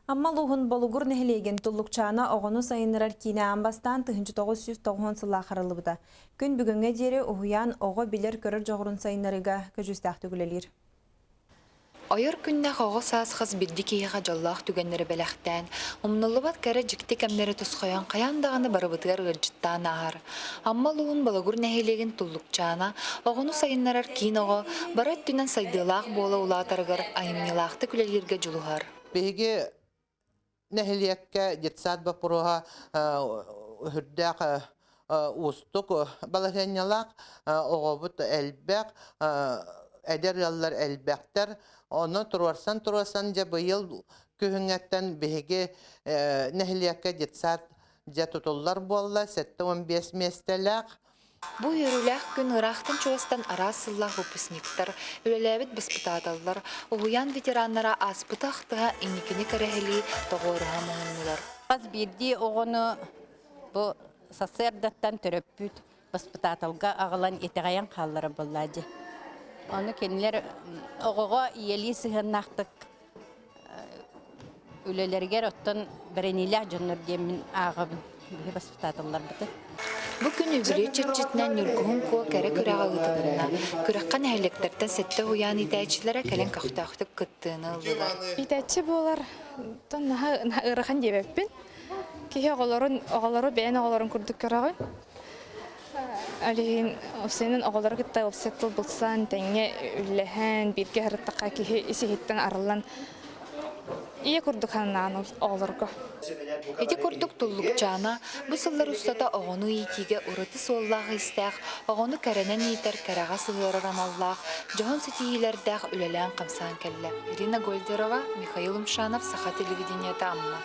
Амма улууһун Болугур нэһилиэгин Туллукчаана оҕону сайыннарар киинэ аан бастаан 1990 сыллаах арыллыбыта. Күн бүгүҥҥэ диэри уһуйаан оҕо билэр-көрөр дьоҕурун сайыннарыыга көдьүүстээхтик үлэлиир. Ойор күннээх оҕо саас хас биирдии киһиэхэ дьоллоох түгэннэри бэлэхтээн, умнуллубат кэрэ дьикти кэмнэри тосхойон хайаан даҕаны барыбытыгар ыалдьыттаан ааһар. Амма улууһун Болугур нэһилиэгин Туллукчаана оҕону сайыннарар киин оҕо бары өттүнэн сайдыылаах буола улаатарыгар айымньылаахтык үлэлииргэ дьулуһар. Биһиги нэһилиэккэ детсад боппуруоһа үрдээх уустук балаһыанньалаах, оҕобут элбэх, эдэр ыаллар элбэхтэр. Ону туруорсан-туруорсан дьэ быйыл күһүҥҥэттэн биһиги нэһилиэккэ детсад дьэ тутуллар буолла, 75 миэстэлээх. Бу үөрүүлээх күн ыраахтан-чугастан араас сыллаах выпускниктар, үлэлээбит баспытааталлар, уһуйаан ветераннара ааспыты ахтыһа, инникини кэрэһилии, тоҕуоруһа муһуннулар. Хас биирдии оҕону бу сарсыардаттан төрөппүт баспытааталга аҕалан итэҕэйэн хааллара буоллаа дии. Ону кинилэр оҕоҕо ийэлии сыһыаннаахтык үлэлэригэр оттон бэриниилээх дьоннор диэммин ааҕабын биһи баспытааталларбытын. Бу күн үбүлүөй чэрчитинэн Ньургуһун Куо кэрэ күрэҕэ ыытылынна. Күрэххэ нэһилиэктэртэн сэттэ уһуйаан иитээччилэрэ кэлэн көхтөөхтүк кыттыыны ыллылар. Иитээччи буолар наһаа ыарахан диэбэппин. Киһи оҕолорун, оҕолору бэйэн оҕолорун курдук көрөҕүн. Ол иһин уопсайынан оҕолору кытта уопсай тыл булсан, тэҥҥэ үллэһэн, бииргэ сырыттахха киһи ис-иһиттэн арыллан ийэ курдук санаан оҕолорго. Ити курдук Туллукчаана бу сыллар устата оҕону иитиигэ ураты суоллаах-иистээх, оҕону кэрэнэн иитэр, кэрэҕэ сыһыарар аналлаах, дьоһун ситиһиилэрдээх үлэлээн-хамсаан кэллэ. Ирина Гольдерова, Михаил Умшанов, Саха телевидениета, Амма.